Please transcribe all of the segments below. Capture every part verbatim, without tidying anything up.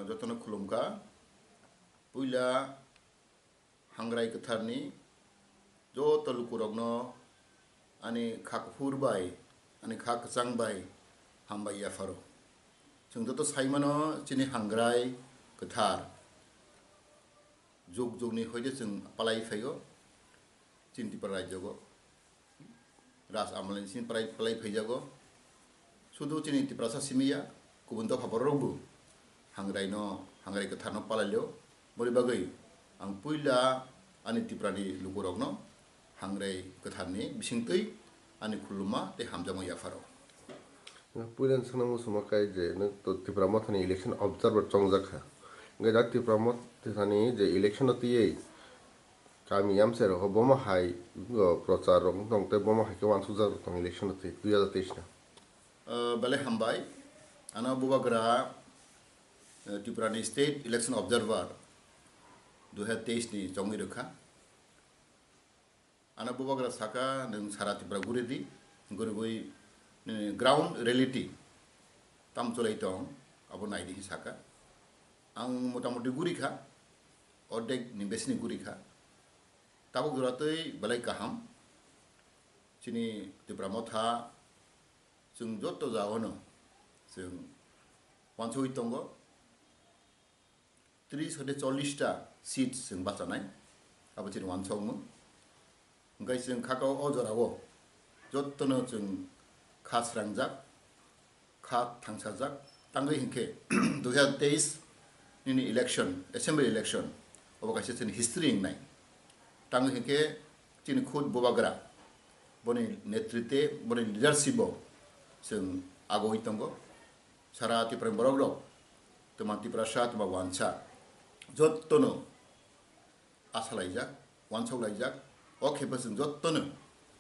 Jotono khulumkha. Puila Hangrai Kwtharni joto lukurokno ani kha kuphur bai, ani kha kwchang bai hambai yapharo. Chwng joto saimano chini Hangrai Kwthar jug jugni hoide chwng palai phaio chini Tripura rajyogo. Raj amolni simi palai, palai phaijago. Sudu chini Tiprasa simi ya, kubun dopha bororokbo Hangrai no, Hangrai Kwtharno palailio. Boni bagwi ang puila ani Tiprani lukurokno Hangrai Kwtharni bisingtwi ani khuluma tei hamjakma yapharo. Puila swngna muchungma kai je nwng to Tipra Mothani election observer chongjak kha. Hwnkhe da Tipra Mothani je election no twiwi kami yamsai rok bomo hai, o, prochar rok wng tong tei bomo hai khe uansukjak rok tong election no twi dui hazar teis no. O, belai hambai. Ano bubagra, o, Tripura ni state election observer dui hazar teis ni chongwi rwkha. Ano bubagra saka, nwng sara Tripura guri di, gurigwi, eh, ground reality tam chwlai tong, abo nai di hi saka. Ang motamuti guri kha, ordek ni besi ni guri kha. Tabuk jora twi belai kaham. Chini Tipra Motha, chwng joto jagao no chwng wansugwi tongo. Tris hode chollish ta seat chwng bachanai, abo chini wansokmung. Hwnkhe chwng khakao o jorao jottono chwng kha srangjak, kha thangsajak. Tangwi hinkhe dui hazar teis nini election, assembly election, obo kaisa chini history wngnai. Tangwi hinkhe chini khud bubagra, boni netritwe, boni leadership o chwng agoi tongo. Sara Tiprani borok rok, twma Tiprasa, twma wansa, jottono asa laijak, wansok laijak. O khe bo chwng jottono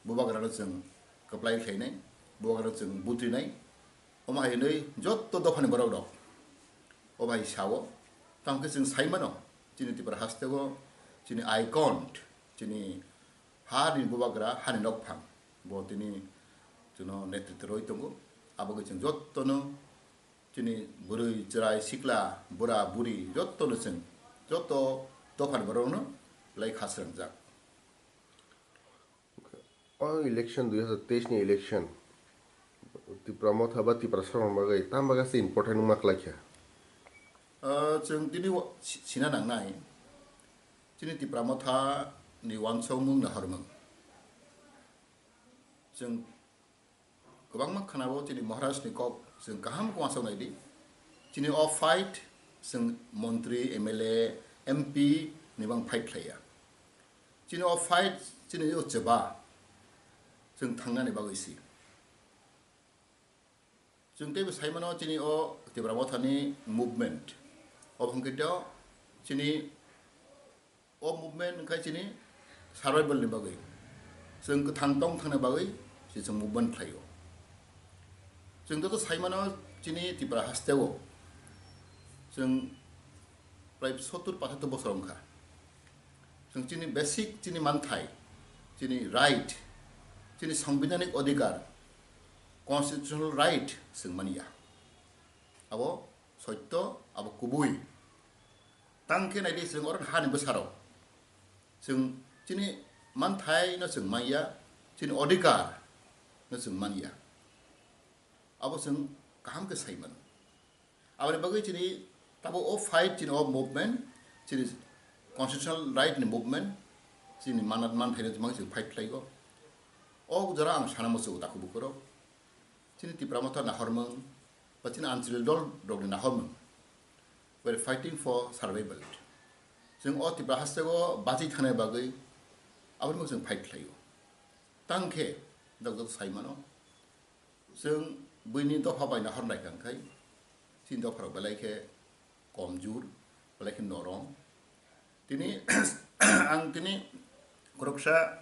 bubagrano chwng kwplai khlainai, bubagrano chwng butrinai. Omo hai hwnwi jotto dophani borok rok o bai sao. Tamo khe chwng sai mano, chini Tripura hasteo chini icon, chini hani bubagra, hani nokphang, bo tini chwngno netritw rwi tongo. Abo khe chwng jottono chini bwrwi, chwrai, sikla, bura, buri jottono chwng, jotto dophani borokno belai kha srangjak. O election dui hazar teis ni election, Tipra Motha ba Tiprasa rokni bagwi tam bagwi se important wngma kwlai kha? Ah, chwng tini wa-, si-, sina nangnai, chini Tipra Motha ni wansokmung nahormung. Chwng kwbangma khwnao chini Maharaj ni kok chwng kaham khe uansuk nai di. Chini o fight chwng montri, M L A, M P ni bang fight khlaiya. Chini o fight chini o chwba chwng thangnani bagwi si. Chwng teibo sai mano chini o Tipra Mothani movement. Obo hwnkhe to chini o movement wngkha chini survival ni bagwi. Chwng kwthang tong thangna bagwi se chwng movement khlaio. Chwng joto sai mano chini Tipra hasteo chwng prai sottur pachattur bosor wngkha. Chwng chini basic chini manthai, chini right, chini sangbidhanik odhikar, constitutional right chwng manya. Abo soitto, abo kubui. Tang khe nai di, chwng oro hani bwsarok chwng chini manthai no chwng manya, chini odhikar no chwng manya. Abo chwng kaham khe sai mano. Aboni bagwi chini tabo o fight, chini o movement, chini constitutional right ni movement, chini manat manthai no chwng fight khlaigo. O jora ang sana muchungo takhuk bukhuk rok, chini Tipra Motha nahormung, ba chini Anchalik dol rokni nahormung. We are fighting for survival. Chwng o Tipra hasteo bachwi thangna bagwi aboni bagwi chwng fight khlaio. Tang khe jok jok sai mano, chwng buini dopha bai nahor nai kha, hwnkhe chini dopha rok belai khe komjur, belai khe norom. Tini ang tini khoroksa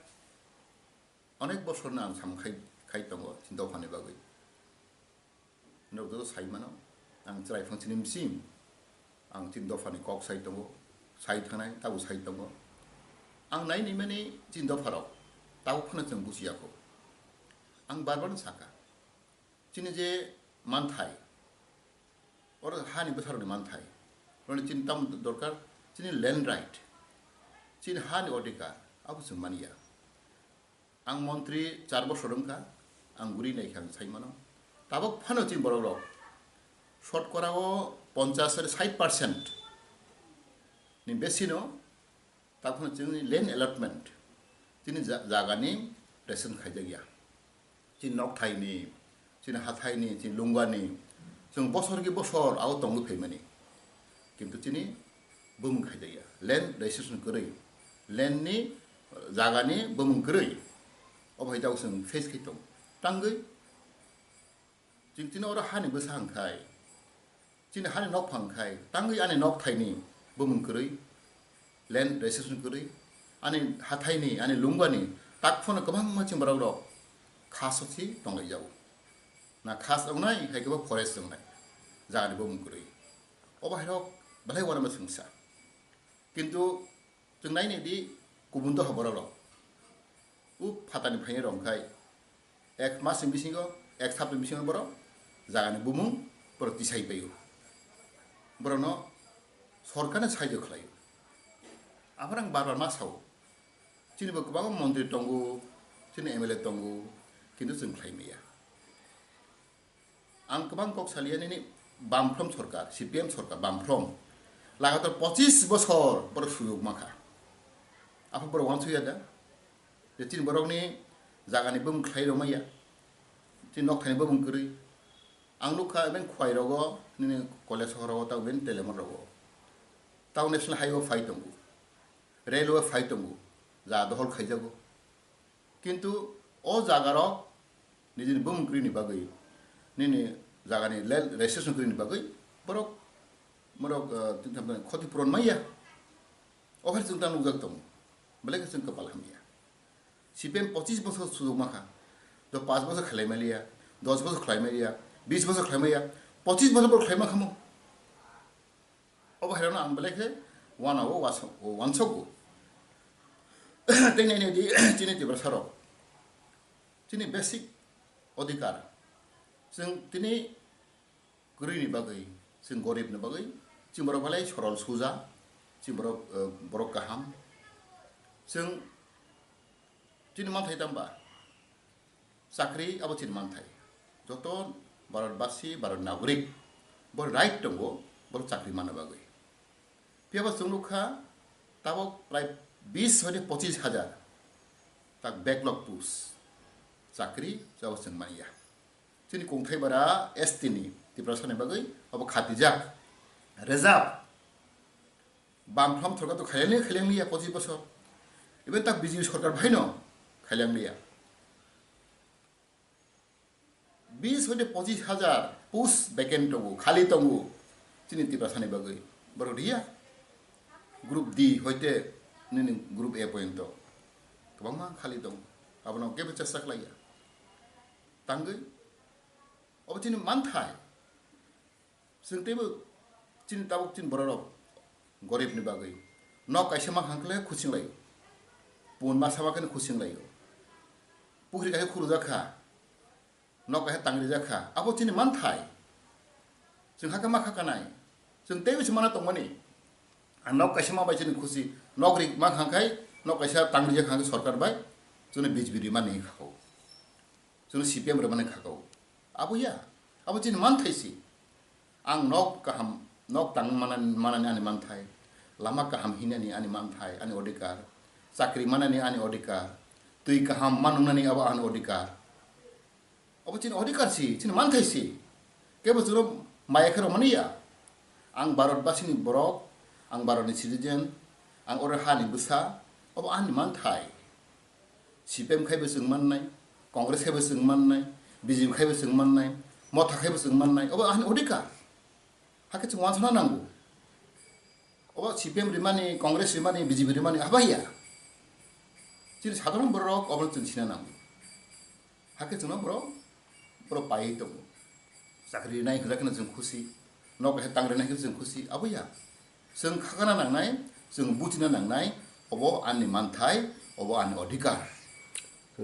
onek bosor no ang sam khai, khai tongo chini dopha ni bagwi. Norok joto sai mano, ang chwrai phang chini bisi, ang chini dopha ni kok sai tongo, sai thangnai, tabuk sai tongo. Ang nai nai mani chini dopha rok tabuk phano chwng buchi ya kho. Ang bar bar no saka, chini je manthai, oro hani bwsa rok ni manthai, Roni chini tamo dorkar, chini land right, chini hani odhikar, abo chwng manya. Ang montri char bosor wngkha, ang guri naikha ang sai mano. Tabok phano chini borok rok, shotkorao ponchas ari sait percent ni besino, tabok phano chini land allotment, chini ja-, jagani ration khaijakya. Chini nokthaini, chini hathaini, chini lungani, chwng bosor ki bosor abo tongwi phaimani. Kintu chini bumung khaijakya. Land registration kwrwi. Land ni, uh, jagani bumung kwrwi. Obo hai jagao chwng face khai tong. Tangwi, chwng chini oro hani bwsa hwnkhai, chini hani nokphang khai, tangwi ani nokthaini bumung kwrwi, land registration kwrwi, ani hathaini, ani lungani, tak phano kwbangma chini borok rok khas o si tonglaijao. Na khas wngnai, hai khe bo forest wngnai, jagani bumung kwrwi. Obo hai rok belai uanama swngsa. Kintu chwng nai nai di, kubun doha borok rok. U phatani phainai rok khai, ek mas ni bisingo, ek sapta ni bisingo borok jagani bumung borok tisai paio. Borokno sorkarni sahajyo khlaio. Aphano ang bar bar ma sao. Chini bo kwbangma montri tongo, chini M L A tongo, kintu chwng khlai maya. Ang kwbang kok saliya nini Bamfront sorkar, C P M sorkar, Bamfront. Lagatar pochis bosor borok sujok mankha. Aphano borok uansukya da? Je chini borokni jagani bumung khlai rwmaya, chini nokthaini bumung kwrwi. Ang nukha, even Khwai rogo, nini Kolesahar rogo, tamo even Telemon rogo. Tamo national highway phai tongo, railway phai tongo, ja dohol khaijago. Kintu o jaga rok nijini bumung kwrwini bagwi, nini jagani land registration kwrwini bagwi borok, borok, uh, khoti puron maya. Ophai chwng ta nukjak tongo. Belai khe chwng kwpal hamya. C P M pochis bosor sujok mankha. Do panch bosor khlai maliya, dos bosor khlai maliya, bis bosor khlai maliya, pochis bosor bo khlai mankha mo. Obo hai rokno ang belai khe uanao uansuk-, uansugo. Tei nai nai di, chini Tiprasa rok, chini basic odhikar, chwng tini kwrwini bagwi, chwng goribni bagwi, chini borok belai sorol suja, chini borok, eh, borok kaham. Chwng chini manthai tamba? Chakri abo chini manthai. Joto Bharatbasi, Bharat nagorik, bo right tongo, borok chakri manna bagwi. Phiya ba chwng nukha, tabok prai bis hoite pochis hajar tak backlog post chakri abo chwng manya. Chini kongthai bara S T ni Tiprasa ni bagwi abo khatijak, reserve. Bamfront sorkar to khailang liya, khailang liya pochis bosor. Even tak B J P sorkar bhaino khailang liya. Bis hoite pochis hajar post vacant tongo, khali tongo. Chini Tiprasa ni bagwi. Borok riya. Group D hoite nini group A pointo. Kwbangma khali tongo. Abono kebo chesta khlaiya. Tangwi. Obo chini manthai. Chwng teibo chini tabuk chini bororok goribni bagwi nok kaisa mankha hwnkhe khuching laio. Pun masa mankhe khuching laio. Pukhri kaisa khurujak kha, nok kaisa tangrijak kha, abo chini manthai. Chwng hakhe ma kha kanai. Chwng teibo se mana tongmani. Ang nok kaisa ma bai chini khusi, nok ri mankha khai, nok kaisa tangrijak kha hwnkhe sorkar bai chwngno B J P rimani kha kho. Chwngno C P M rimani kha kho. Abo ya, abo chini manthai si. Ang nok kaham, nok tang manani, manani ani manthai, lama kaham hinani ani manthai, ani odhikar, chakri manani ani odhikar, twi kaham manungnani abo ani odhikar. Abo chini odhikar si, chini manthai si. Kebo chwngno maya khe rwmani ya. Ang Bharat basini borok, ang Bharatni citizen, ang oro hani bwsa, abo ani manthai. C P M khaibo chwng mannai, Congress khaibo chwng mannai, B J P khaibo chwng mannai, Motha khaibo chwng mannai, obo ani odhikar. Hakhe chwng uansukna nango. Obo C P M rimani, Congress rimani, B J P rimani, abo ya. Chini sadharon borok obo chwng sina nango. Hakhe chwngno borok, borok paiwi tongo. Chakri rinai hwnjakhe chwng khusi, nok kaisa tang rinai hwnjakhe chwng khusi, abo ya. Chwng khakana nangnai, chwng buchina nangnai, obo ani manthai, obo ani odhikar.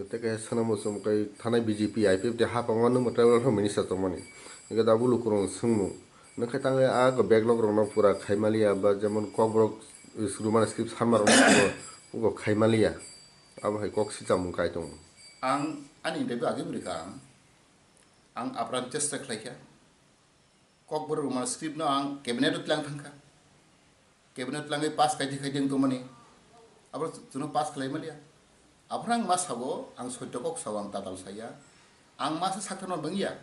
Tei kaisa swnamwi chumui thanai B J P, I P F T hapangma nwngma tribal minister tongmani. Hwnkhe da bulu kwrwng swngmung. Nokhe tangwi a go backlog rokno pura khaimaliya ba jemon kokborok Roman script sanma rokno pura ugo khaimaliya. Abo hai kok sichamung kai tongo. Ang ani interview age bwrwi kha ang. Ang apran chesta khlai kha. Kokborok Roman script no ang cabinet o tlang thang kha. Cabinet langwi pass khai di khai di wng tongmani. Abo chwngno pass khlai maliya. Aphano ang ma sago, ang soito kok sao, ang tatal saya. Ang ma sa sakthar ma bangya.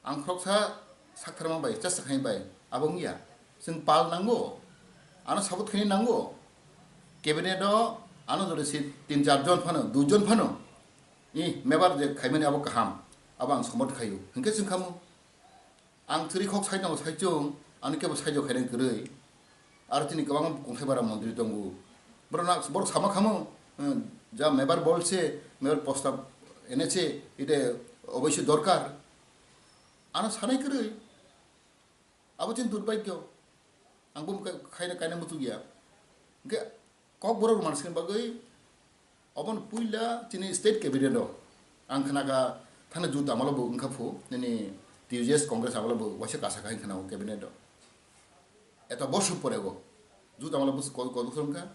Ang khoroksa sakthar ma bai, chesta khai bai, abo wngya. Chwng pal nango. Ano sabut khaini nango. Cabinet o ano jodi si tin char jon phano, dui jon phano. I mebar je khaimani abo kaham. Abo ang somot khaio. Hinkhe chwng khamu. Ang chwri khok sai tongo saichung, ani kebo saijo khainai kwrwi. Aro chini kwbangma kongthai bara montri tongo. Borok na, borok sama khamo, eh, ja mebar bolse, mebar posta enese, ite oboisyo dorkar. Ano sanai kwrwi. Abo chini durbhagyo. Ang bo khaina kaina muchungya. Hwnkhe Kokborok Roman script bagwi obono puila chini state cabinet o ang khna kha thani jut amalo bo wngkha phu nini T U J S Congress amalo bo waisa kasa kha wngkha na o cabinet o. Eto bosor pore go jut amalo bo kol kol wngkha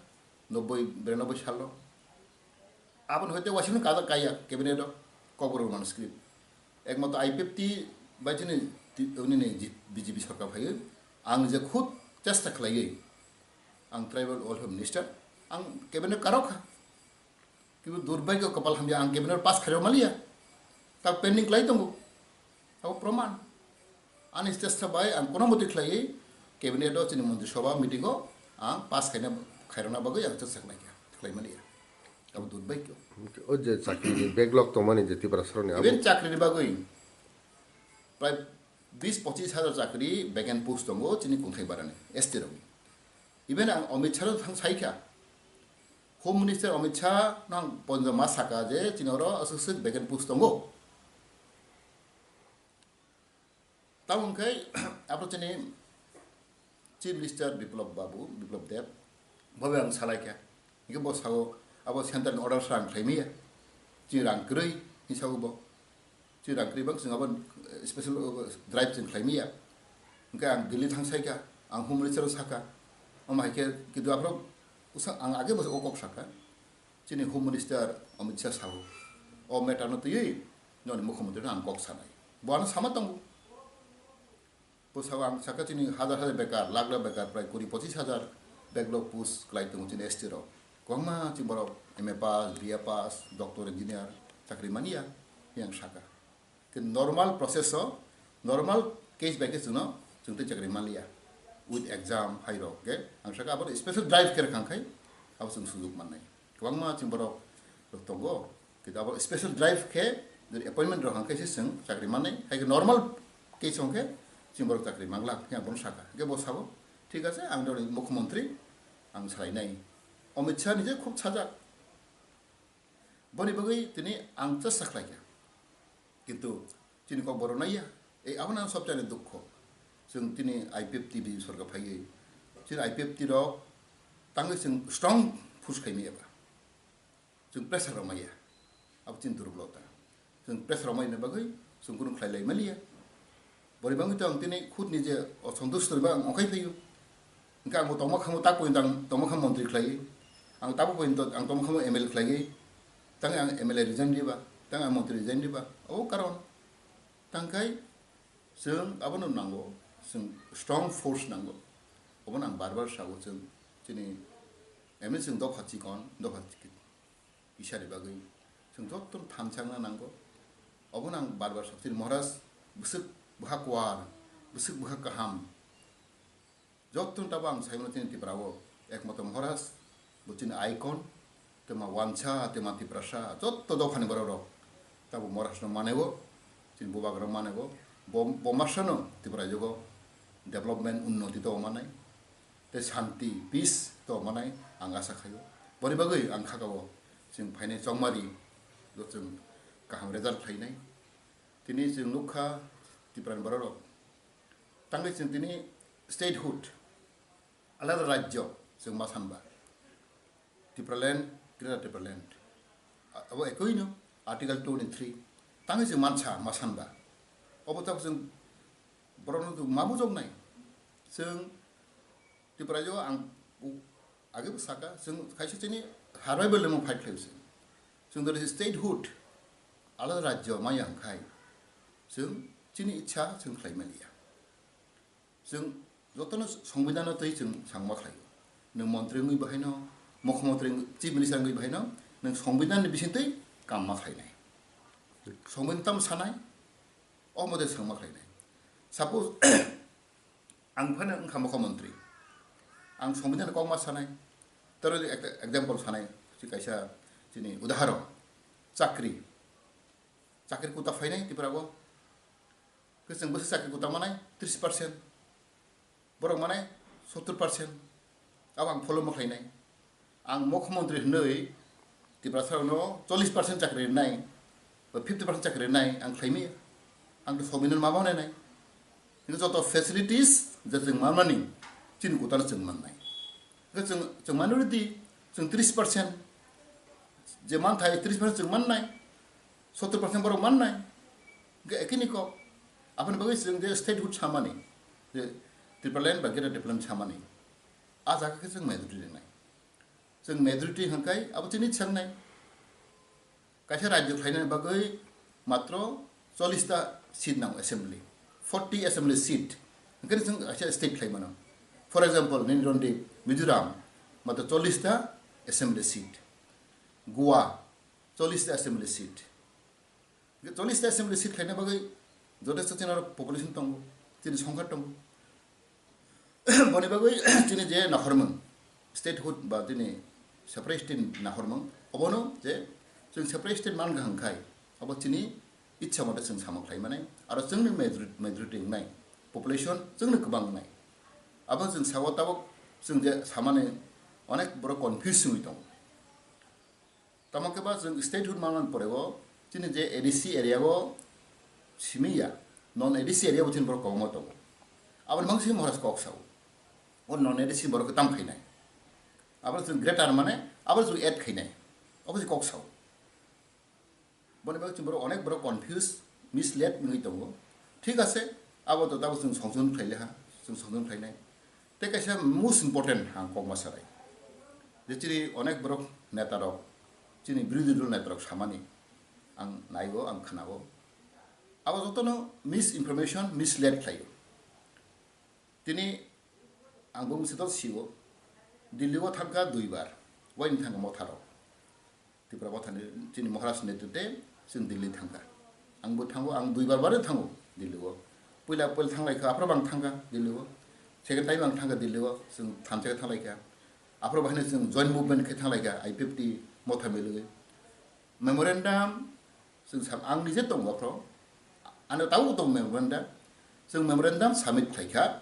nobboi biranoboi salo. Aboni hoite waisa no kaja kaiya cabinet o Kokborok Roman script. Ekmato I P F T bai chini ti-, nini ji-, B J P sorkar phaiwi ang je khud chesta khlaiwi ang tribal welfare minister, ang cabinet karok kha. Kibu durbhagyo kopal hamya ang cabinet pass khairok maliya. Ta pending khlai tongo. Abo proman. Ani chesta bai ang kono moti khlaiwi cabinet o chini montri sabha meeting o ang pass khaina, khairokna bagwi ang chesta khlai kha, khlai maliya. Abo durbhagyo. O je chakri ni backlog tongmani je Tripura sorokni abo. Even chakri ni bagwi prai bis pochis hajar chakri vacant post tongo chini kongthai barani S T rokni. Even ang Amit Shah no thang sai kha. Home Minister Amit Shah nang ponjo ma saka je chini oro aswk swk vacant post tongo. Tamo hwnkhe abo chini Chief Minister Biplab Babu, Biplab Deb, bobo ang salai kha. Hwnkhe bo sao abo central ni order sa ang khlai maya. Chini rang kwrwi hinwi sao bo. Chini rang kwrwi bang chwng abo, eh, special, eh, drive chwng khlai maya. Hwnkhe ang Delhi thang sai kha, ang Home Minister o sa kha. Omo hai khe kidu aphro usa ang age bo o kok sa kha. Chini Home Minister Amit Shah sao. O matter no twiwi noni Mukhyamantri no ang kok sanai. Bo ano sama tongo. Bwsao ang saka chini hajar hajar bekar, lakh lakh bekar, prai kuri pochis hajar backlog post kwlai tongo chini S T rok. Kwbangma chini borok M A pass, B A pass, doctor, engineer chakri manya, yang saka. Khe normal process o, normal case by case chwngno, chwng tei chakri manliya. With exam, hai rok, khe ang saka abo special drive khe rwkha khai, abo chwng sujuk mannai. Kwbangma chini borok rok tongo, kintu abo special drive khe, jodi appointment rok hang khe se chwng chakri mannai, hai khe normal case hong khe chini borok chakri manglak, khe ang bono saka. Hingke bo sabo, "Thik ache, ang doni mukhyamantri, ang salainai." Amit Shah ni je khub sajak. Boni bagwi tini ang chesta khlai kha. Kintu chini kok borok naiya, ei abono ang sobchani dukho. Chwng tini I P F T B sorkar phaiwi, chini I P F T rok tangwi chwng strong force khaimaya ba. Chwng pressure rok maya. Abo chini durboloto. Chwng pressure rok maya bagwi chwng kunu khlai lai maliya. Bori bangwi to ang tini khud ni je osontush rok ang ongkhai phaio. Hingke ang bo tongma khamu tak pointo ang tongma khamu montri khlaiwi. Ang tabo pointo ang tongma khamu M L A khlaiwi. Tang ang M L A resign riba, tang ang montri resign riba. Abo karon. Tangkai chwng abono nango, chwng strong force nango. Obono ang bar bar sao chwng chini M L A chwng dopha chikon, dopha chikon. Kisani bagwi chwng jotono thansa wngna nango. Obono ang bar bar sakha, chini Maharaj bwswk bwkha kuar, bwswk bwkha kaham. Jotono tabo ang saimano chini Tripura o ekmato Maharaj, bo chini icon, tema wansa, tema Tiprasa, joto dophani borok rok tabo Maharaj no mane o, chini bubagra mane o, bo, bo masa no Tripura jogo development unnoti to manai. Tei santi, peace to manai ang asa khaio. Boni bagwi ang khakao chwng phainai chongmari, bo chwng kaham result khlainai. Tini chwng nukha Tiprani bororok. Tangwi chwng tini statehood, alada rajyo chwng ma sanba. Tipraland, Greater Tipraland. A-, abo ekoino Article twenty-three. Tangwi chwng mansa ma sanba. Obo tabuk chwng Borokno chwng ma bujoknai? Chwng Tripura o ang u-, age bo saka, chwng kaisa chini survival ni fight khlai se. Chwng dori statehood alada rajyo maya hwnkhe chwng chini ichha chwng khlai maliya. Chwng jotono songbidano twi chwng sangma khlai. Nwng montri wngwi bahaino, mukhyamantri wngwi, chief minister wngwi bahaino nwng songbidani bisingtwi kamma khlainai. Songbidan tamo sanai, o mode sangma khlainai. Suppose ang phano wngkha mukhyamantri, ang songbidani kokma sanai, toro ekta example sanai, si kaisa chini udahoron, chakri, chakri kota phainai Tripura o, khe chwng bwswk chakri kota manai tris percent, borok manai sottor percent, abo ang follow ma khlainai. Ang mukhyamantri hwnwi Tiprasarokno chollish percent chakri rwnai, ba fifty percent chakri rwnai ang khlaimaya. Ang to sombidhan ma manai nai. Hingke joto facilities je chwng manmani chini kotano chwng mannai. Hingke chwng, chwng minority, chwng tris percent, je manthai tris percent chwng mannai, sottor percent borok mannai. Hingke ekini kok, aboni bagwi chwng je statehood samani, je Tipraland ba Greater Tipraland samani, a jaga khe chwng majority ringnai. Chwng majority hwnkhai abo chini swngnai. Kaisa rajyo khlainani bagwi matro chollish ta seat nango assembly, forty assembly seat. Hwnkhe chwng kaisa state khlai mano. For example, nini ronde Mizoram matro chollish ta assembly seat, Goa chollish ta assembly seat. Hwnkhe chollish ta assembly seat khlaina bagwi jothesto chini oro population tongo, chini songkha tongo. Boni bagwi chini je nahormung, statehood ba chini separate state nahormung, obono je chwng separate state man kaham khai, abo chini ichha mote chwng samung khlai mani, aro chwngni majority, majority wngnai, population chwngni kwbang wngnai. Abo chwng sao tabuk chwng je samani onek borok confuse wngwi tongo. Tamo khe ba chwng statehood manmani pore o chini je A D C area o simi ya, non A D C area bo chini borok kwbangma tongo. Aboni mangsi Maharaj kok sao. O non A D C borok khe tam khainai. Abo chwng greater mane abo chwng add khainai. Abo se kok sao. Boni bagwi chwng borok onek borok confuse, misled wngwi tongo. Thik ase, abo to tabuk chwng songjon khlai le ha, chwng songjon khlainai. Tei kaisa most important ang kok ma sanai. Je chini onek borok neta rok, chini birodhi dol neta rok samani ang naigo, ang khnago. Abo jotono misinformation, misled khlaio. Tini ang bo mwswk sio, Delhi o thangkha duibar, waini thangkha motha rok. Tripura mothani chini Maharaj ni netrite chwng Delhi thangkha. Ang bo thango, ang duibar bare thango Delhi o. Puila puila thanglaikha, aphuru bo ang thangkha Delhi o. Second time ang thangkha Delhi o, chwng thansa khe thanglaikha. Aphuru bo haino chwng joint movement khe thanglaikha, I P F T motha milwi. Memorandum chwng sam, ang nije tongo aphuru. Ano tabuk tongo memorandum. Chwng memorandum submit khlaikha.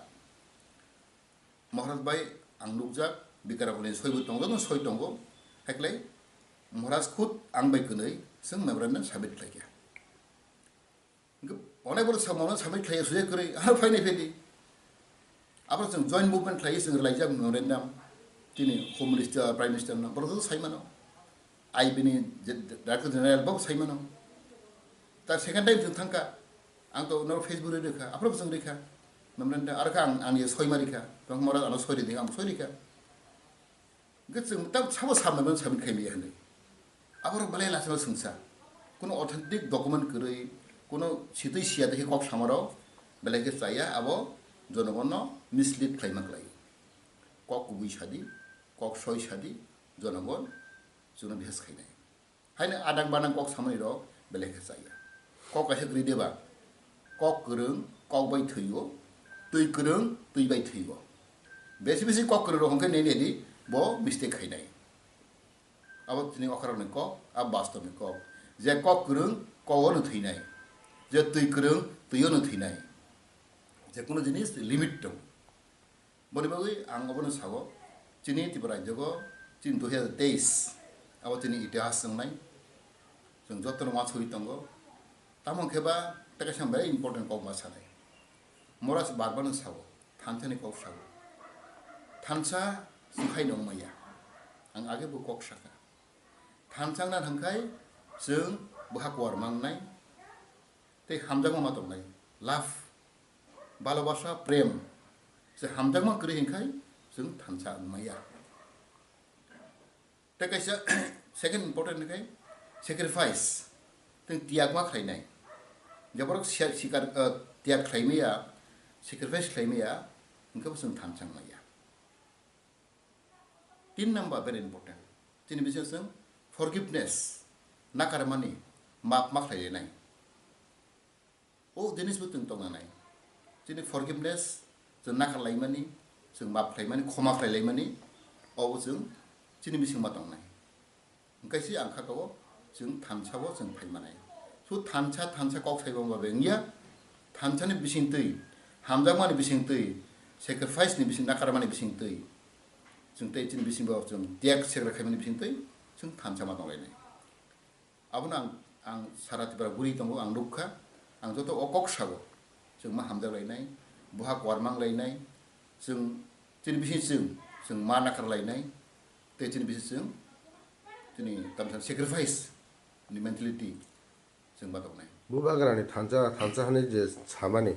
Maharaj bai ang nukjak, Bikaram Holi soi bo tongo, joto soi tongo. Haiklai Maharaj khud ang bai kwnwi chwng memorandum submit khlaikha. Hwnkhe onek borok samano submit khlaiya suya kwrwi, ah, phainai phaidi. Abo chwng joint movement khlaiwi chwng rwlaijak memorandum. Chini Home Minister, Prime Minister no, borok joto sai mano. I B ni je-, Director General bo sai mano. Ta second time chwng thangkha. Ang to norok Facebook ri rikha, aphuru chwng rikha. Memorandum, arokhe ang, ang ye soi ma rikha. Tong mora ano soi ridi, ang soi rikha. Hwnkhe chwng ta sabo sa memorandum submit khai maya hinwi. Aborok belai lachima swngsa. Kuno authentic document kwrwi, kuno sitwi siya dekhe kok samarok belai khe chaya, abo jonogonno mislead khlaima klai. Kok kubui sadi, kok soi sadi, jonogon chwngno bihas khainai. Haino adang banang kok samani rok belai khe chaya. Kok kaisa kwrwi deba, kok kwrwng kok bai thwio, twi kwrwng twi bai thwio. Besi besi kok kwrwng rok hwnkhe nini di bo mistake khainai. Abo tini okhrokni kok, abo bastobni kok. Je kok kwrwng kok ono thwinai, je twi kwrwng twi ono thwinai. Je kono jinis limit tongo. Boni bagwi ang obono sao, chini Tripura rajyogo chini dui hazar teis abo chini itihas wngnai, chwng jotono uansugwi tongo. Tamo khe ba tei kaisa very important kok ma sanai. Maharaj bar bar no sao, thansa ni kok sao. Thansa chwng hai nong maya. Ang age bo kok saka. Thansa wngna thangkhai chwng bwkha kuar mangnai tei hamjakma ma tongnai. Love Bhalobasa, prem, se hamjakma kwrwi hinkhai chwng thansa wngmaya. Tei kaisa second important khe sacrifice, tei tiyagma khlainai. Jeborok sia-, sikar, eh, tiyag khlaimaya, sacrifice khlaimaya, hwnkhe bo chwng thansa wngmaya. Tin number very important. Chini bisingo chwng forgiveness, nakarmani, map ma khlailainai. O jinis bo chwng tongnanai. Chini forgiveness, chwng nakar laimani, chwng map khlaimani, khoma khlai laimani, obo chwng chini bising ma tongnai. Hwnkhe se ang kha o chwng thansa o chwng phai manai. So thansa, thansa kok sai bo ba beng ya, thansa ni bising twi, hamjakmani bising twi, sacrifice ni bising, nakarmani bising twi, chwng tei chini bising bo chwng tiyag segra khaimani bising twi, chwng thansa ma tonglainai. Abono ang, ang sara Tripura guri tongo, ang nukha, ang joto o kok sago, chwng ma hamjak lainai, boha kwar mang lainai, chwng chini bising chwng, chwng ma nakar lainai, tei chini bising chwng, chini tamsa sacrifice ni mentality chwng ba tongnai. Bubagrani thansa, thansa hani je samani,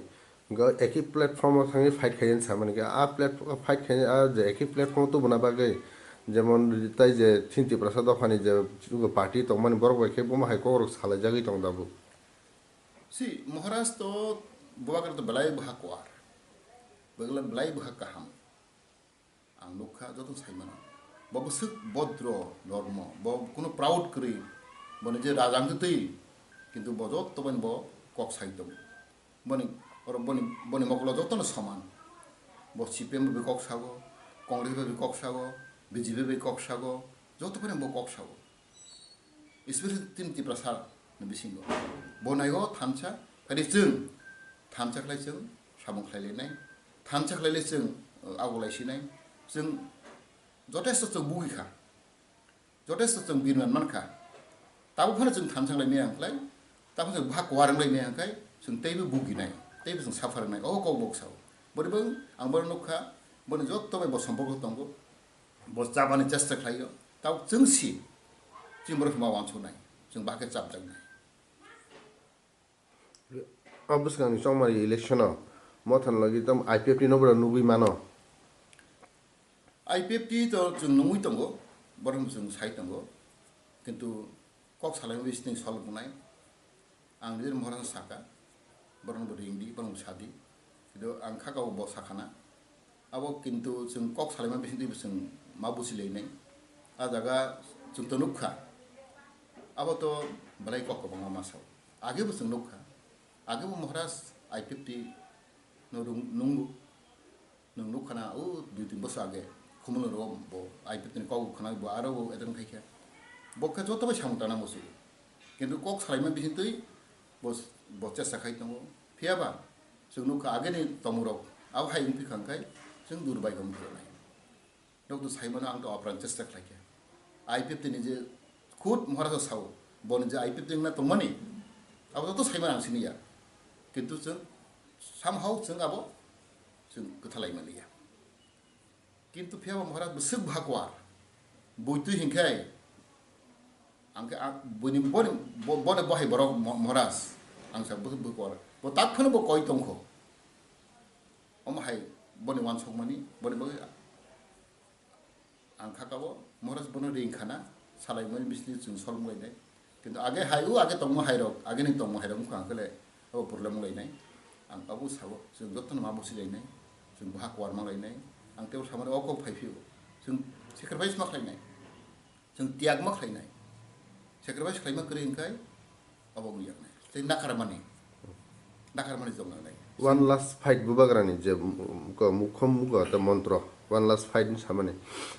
Ga eki platform o thangwi fight khaiyani samani khe, a platform fight khaiyani, a je eki platform o tubuna bagwi, jemon tai je chini Tiprasa dophani je chugo party tongmani borok bai khe bomo hai kokrok salaijagwi tong tabuk. Si, Maharaj to Bubagra to belai bwha kwar, belai, belai bwha kaham. Ang nukha joto sai mano. Bo bwswk bodro normo, bo kuno proud kwrwi, boni je rajang twi, kintu bo joto bai bo kok sai tongo. Boni, oro boni, boni mokolo jotono soman. Bo C P M bai kok sago, Congress bai kok sago, B J P bai kok sago, joto bai bo kok sago. Especially chini Tiprasa ni bisingo. Bo naigo thansa, khaidi chwng thansa khlai chwng samung khlai lainai, thansa khlai le chwng, uh, ago lai sinai, chwng jotesto chwng bugwi kha, jotesto chwng birman man kha. Tabuk phano chwng thansa lai maya khlai, tabuk chwng bha kwar wng lai maya khlai, chwng teibo buginai, teibo chwng suffer wngnai, o kok bok sao. Boni bwng ang bono nukha, boni jotto bai bo somporko tongo, bo chabani chesta khlaio. Tabuk chwng si, chini borok ma wansuknai, chwng bahai khe chapjaknai. O bwskangni chongmani election-o Mothan logi tamo I P F T no bwrwi nugwi mano. I P F T to chwng nungwi tongo, borokno chwng sai tongo, kintu kok salaimani bising solve wngnai. Ang nini Maharaj saka, borokno bo ring di, borokno bo sa di. Kintu ang kha kabo bo sakha na. Abo kintu chwng kok salaima bising twi bo chwng ma busi lainai. A jaga chwng to nukha. Abo to belai kok kwbangma ma sao. Age bo chwng nukha. Age bo Maharaj I P F T no rung-, nungo. Nwng nukha na, o dui tin bosor age, Khumulwng rogo bo I P F T ni kok khna bo aro bo attend khai kha. Bo khe joto bai samung tangna muchungo. Kintu kok salaima bising twi bo, bo chesta khai tongo. Phiya ba, chwng nukha ageni tongmung rok, abo hai wngphi kha hwnkhe chwng durbai khe wngphi rwnai. Rok to sai mano ang to apran chesta khlai kha. I P F T ni je khud Maharaj sao, bo ni je I P F T wngna tongmani, abo joto sai mano ang sini ya. Kintu chwng somehow chwng abo chwng kwthalai manliya. Kintu phiya bo Maharaj bwswk bha kwar. Buitwi hinkhai ang khe ang buini boni bo-, boni bohai borok Mo-, Maharaj ang sa bwswk bha kwar. Bo tak phano bo koi tongkho. Omo hai boni wansukmani, boni bagwi ang kha kabo Maharaj bono ring khana, salaimani bisni chwng solmung lainai. Kintu age hai o age tongmo hai rok, age ni tongmo hai rok wngkha ang khe le abo problem wng lainai. Ang abo sabo chwng jotono ma busi lainai, chwng boha kwar ma lainai. Ang tebo samani o kok phai phio, chwng sacrifice ma khlainai, chwng tiyag ma khlainai. Sacrifice khlaima kwrwi hwnkhai abo wng yaknai. Tei nakarmani, nakarmani jok nangnai. One last fight bubagrani je, um, ko mukhom mugo ta montro, one last fight ni samani.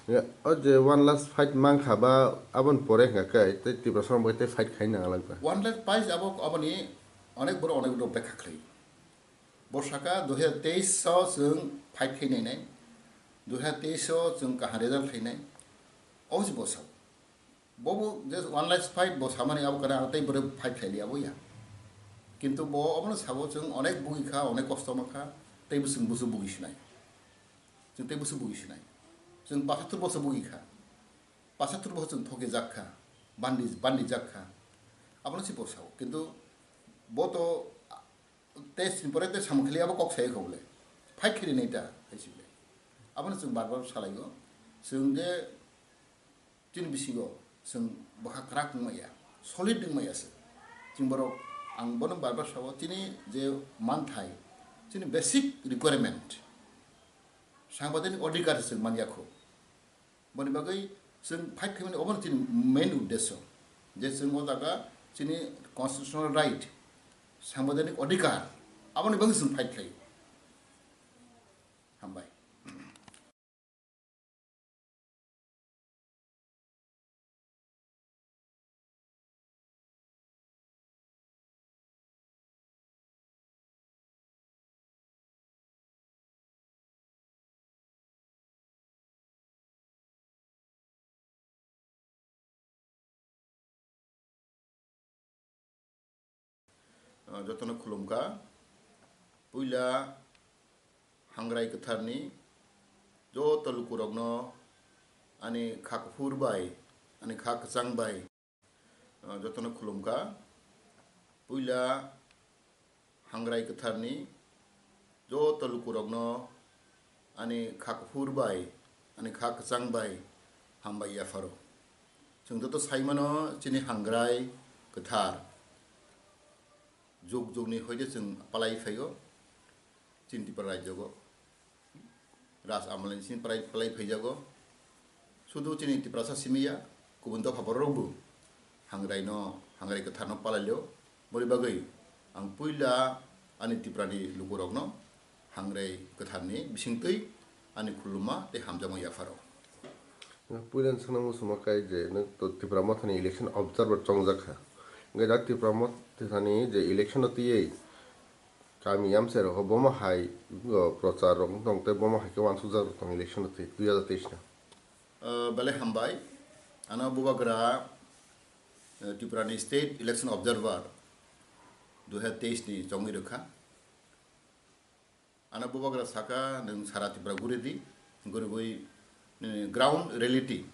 Ya, o je one last fight mankha ba aboni pore hwnka khe tei Tiprasa rok bai tei fight khai nang alak ba. One last fight abo, aboni onek borok onek borok bekha khlai. Bo saka dui hazar teis o chwng fight khai nai nai, dui hazar teis o chwng kaham result khai nai, o se bo sao. Bobo je one last fight bo samani abo kana tei bwrwi fight khaili abo ya. Kintu bo obono sabo chwng onek bugi kha, onek kosto ma kha, tei bwswng busu bugi sinai. Chwng tei busu bugi sinai. Chwng pasatur boso bugi kha. Pasatur boso chwng thoke jak kha. Bandi, bandi jak kha. Abono si bo sao. Kintu bo to tei chini pore tei samung khali abo kok sai kho bole. Fight khili nai ta, hai si bole. Abono chwng bar bar salaio. Chwng je chini bisingo chwng bwkha kwrak wngmaya, solid wngmaya se. Chwng borok, ang bono bar bar sao, chini je manthai, chini basic requirement, sangbaidhanik odhikar chwng manya kho. Boni bagwi chwng fight khaimani obono chini main uddesyo, je chwng o jaga chini constitutional right, sangbaidhanik odhikar, aboni bagwi chwng fight khlai. Hambai. Ah, jotono khulumkha. Puila Hangrai Kwtharni joto lukurokno ani kha kuphur bai, ani kha kwchang bai, ah, jotono khulumkha. Puila Hangrai Kwtharni joto lukurokno ani kha kuphur bai, ani kha kwchang bai hambai yapharo. Chwng joto saimano chini Hangrai Kwthar jug jugni hoide chwng palai phaio chini Tripura rajyogo. Raj amalni simi palai, palai phaijago. Sudu chini Tiprasa simi ya, kubun dopha bororokbo Hangrai no, Hangrai Kwtharno palailio. Boni bagwi ang puila ani Tiprani lukurokno Hangrai Kwtharni bisingtwi ani khuluma tei hamjakma yapharo. Puila swngna muchungma kai je nwng to Tipra Mothani election observer chongjak kha. Hwnkhe da Tipra Mothani je election no twiwi kami yamsai rok bomo hai, o, prochar rok tong tei bomo hai khe uansukjak rok tong election no twi dui hazar teis no. Ah, belai hambai. Ano bubagra, eh, Tripura ni State Election Observer dui hazar teis ni chongwi rwkha. Ano bubagra saka, "Nwng sara Tripura guri di, gurigwi, eh, ground reality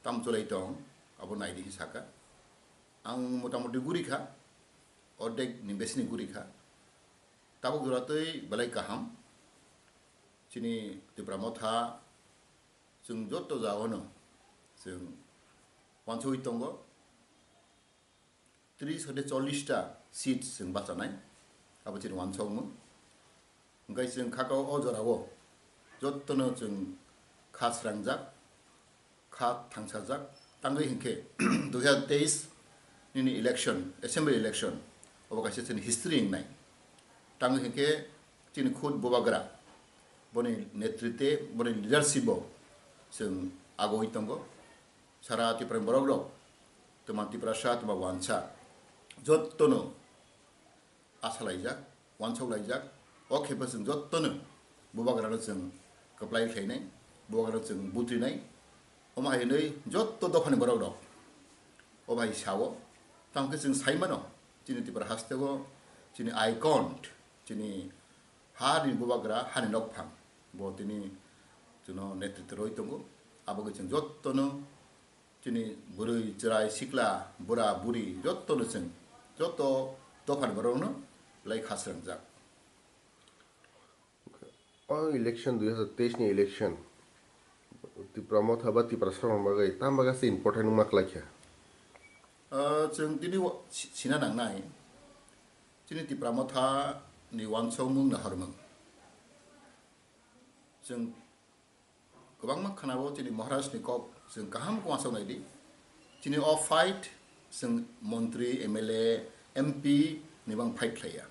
tam chwlai tong, abo nai di," hinwi saka. Ang motamuti guri kha, ordek ni besi ni guri kha. Tabuk jora twi belai kaham. Chini Tipra Motha, chwng joto jagao no chwng uansugwi tongo. Tris hode chollish ta seat chwng bachanai, abo chini uansukmung. Hwnkhe chwng khakao o jorao jotono chwng kha srangjak, kha thangsajak. Tangwi hinkhe dui hazar teis nini election, assembly election, obo kaisa chini history wngnai. Tangwi hinkhe chini khud bubagra, boni netritwe, boni leadership o chwng agoi tongo. Sara Tripura ni borok rok, twma Tiprasa, twma wansa, jotono asa laijak, uansuk laijak. O khe bo chwng jotono bubagrano chwng kwplai khlainai, bubagrano chwng butrinai. Omo hai hwnwi joto dophani borok rok o bai sao. Tamo khe chwng sai mano, chini Tripura hasteo chini icon, chini hani bubagra, hani nokphang, bo tini chwngno netritw rwi tongo. Abo khe chwng jotono chini bwrwi, chwrai, sikla, bura, buri jotono chwng, joto dophani borokno belai kha srangjak. O election, dui hazar teis ni election, Tipra Motha ba Tiprasa rokni bagwi tamo bagwi se important wngma kwlai kha? Ah, chwng tini o si-, sina nangnai, chini Tipra Motha ni uansukmung nahormung. Chwng kwbangma khwnao chini Maharaj ni kok chwng kaham uansuk nai di. Chini o fight chwng montri, M L A, M P ni bang fight khlaiya.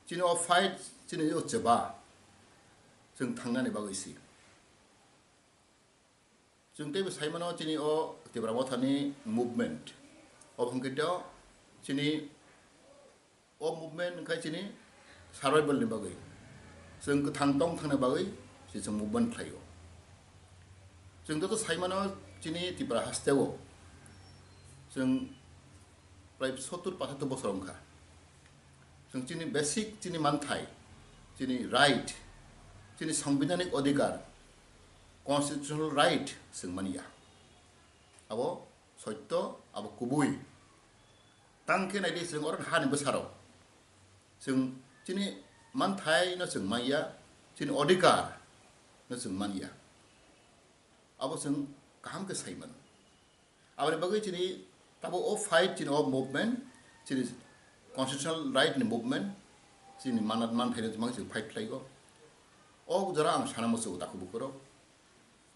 Chini o fight chini o chwba chwng thangnani bagwi si. Chwng teibo sai mano chini o Tipra Mothani movement. Obo hwnkhe to chini o movement wngkha chini survival ni bagwi. Chwng kwthang tong thangna bagwi se chwng movement khlaio. Chwng joto sai mano chini Tipra hasteo chwng prai sottur pachattur bosor wngkha. Chwng chini basic chini manthai, chini right, chini sangbidhanik odhikar, constitutional right chwng manya. Abo soitto, abo kubui. Tang khe nai di chwng oro hani bwsarok. Chwng chini manthai no chwng manya, chini odhikar no chwng manya. Abo chwng kaham khe sai mano. Aboni bagwi chini tabo o fight, chini o movement, chini constitutional right ni movement, chini manat manthai no chwng fight khlai go. O jora ang sana muchungo takhuk bukurok.